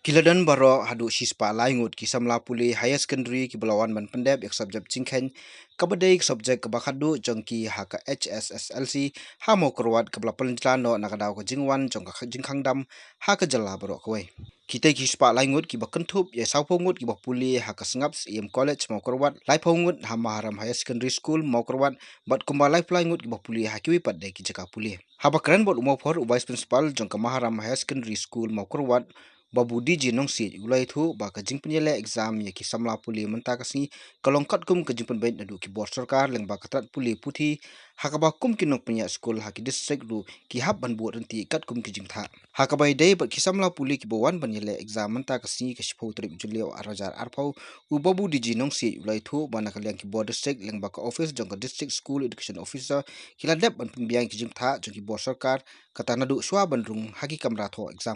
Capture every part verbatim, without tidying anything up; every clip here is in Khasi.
Ki la don baroh haduh shispah lai ngut ki samla pule higher secondary kiba la wan ban pyndep ïa ka subject jingkheiñ, kaba dei ka subject kaba khatduh jong ki ha ka H S S L C ha Mawkyrwat, kaba la pynjlan noh na ka daw ka jingwan jong ka jingkhang dam ha ka jylla baroh kawei. Kitei ki shispah lai ngut kiba kynthup ïa sawphew ngut kiba pule ha ka Sngap Syiem College Mawkyrwat, laiphew ngut ha Maharam Higher Secondary School Mawkyrwat, bad kumba laiphew lai ngut kiba pule ha kiwei pat de ki jaka pule. Haba kren bad u Mawphor, u Vice Principal jong ka Maharam Higher Secondary School Mawkyrwat, Babu D J Nongsiej, u la ïathuh ba ka jingpynïaleh exam ïa ki samla pule mynta ka sngi ka long katkum ka jingpynbeit naduh ki bor sorkar lyngba ka tnat pule puthi, ha kaba kum ki nongpynïaid skul ha ki district ruh ki hap ban bud ryntih katkum ki jingthah. Ha kaba ïadei bad ki samla pule kiba wan ban ïaleh exam mynta ka sngi ka shiphew tarik Jylliew ar hajar arphew, u Babu D J Nongsiej u la ïathuh ba na ka liang ki bor district lyngba ka office jong ka District School Education Officer ki la dep ban pynbiang ki jingthah jong ki bor sorkar, kata naduh shuwa ban rung ha ki kamra thoh exam.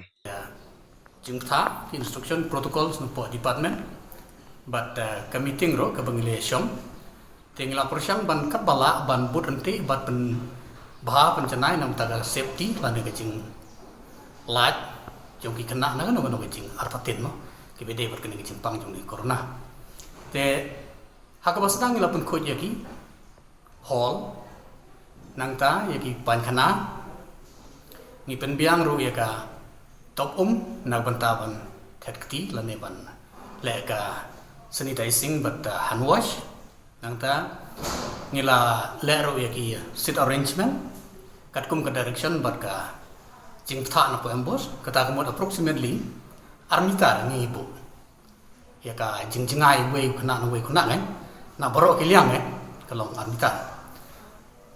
Jingthah ki instruction protocols napoh department bad, eh, ka meeting ruh kaba ngi la shong. Te ngi la pyrshang ban katba lah ban bud ryntih bad pynbha pynjanai na ka bynta ka safety lane ka jinglait jong ki khynnah na kano kano ka jingartatien mo, kiba dei bad kane ka jingpang jong ka corona. Te ha kaba sdang ngi la pynkhuid ïa ki hall, nangta ïa ki painkhana, ngi pynbiang ruh ïa ka top um na ka bynta ban thet kti lane ban leh ka sanitizing bad, uh, hand wash. Nangta ngi la leh ruh ïa ki seat arrangement katkum ka direction bad ka jingthah napoh MBOSE, kata ka mut approximately ar mitar ngi buh ïa ka jingjngai uwei u khynnah na uwei u khynnah, kan, na baroh ki liang, kan, ka long ar mitar.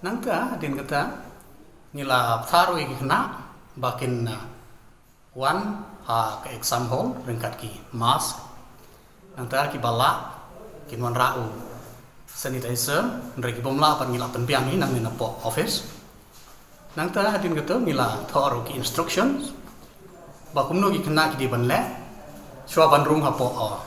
Nangta hadien kata ngi la bthah ruh ïa ki khynnah ba kin, uh, wan ha ka exam hall ryngkat ki mask. Nangta kiba lah kin wanrah u sanitizer, hynrei kibym lah pat ngi la pynbiang hi nangne napoh office. Nangta hadien kata ngi la thoh ruh ki instructions ba kumno ki khynnah ki dei ban leh shuwa ban rung hapoh, uh,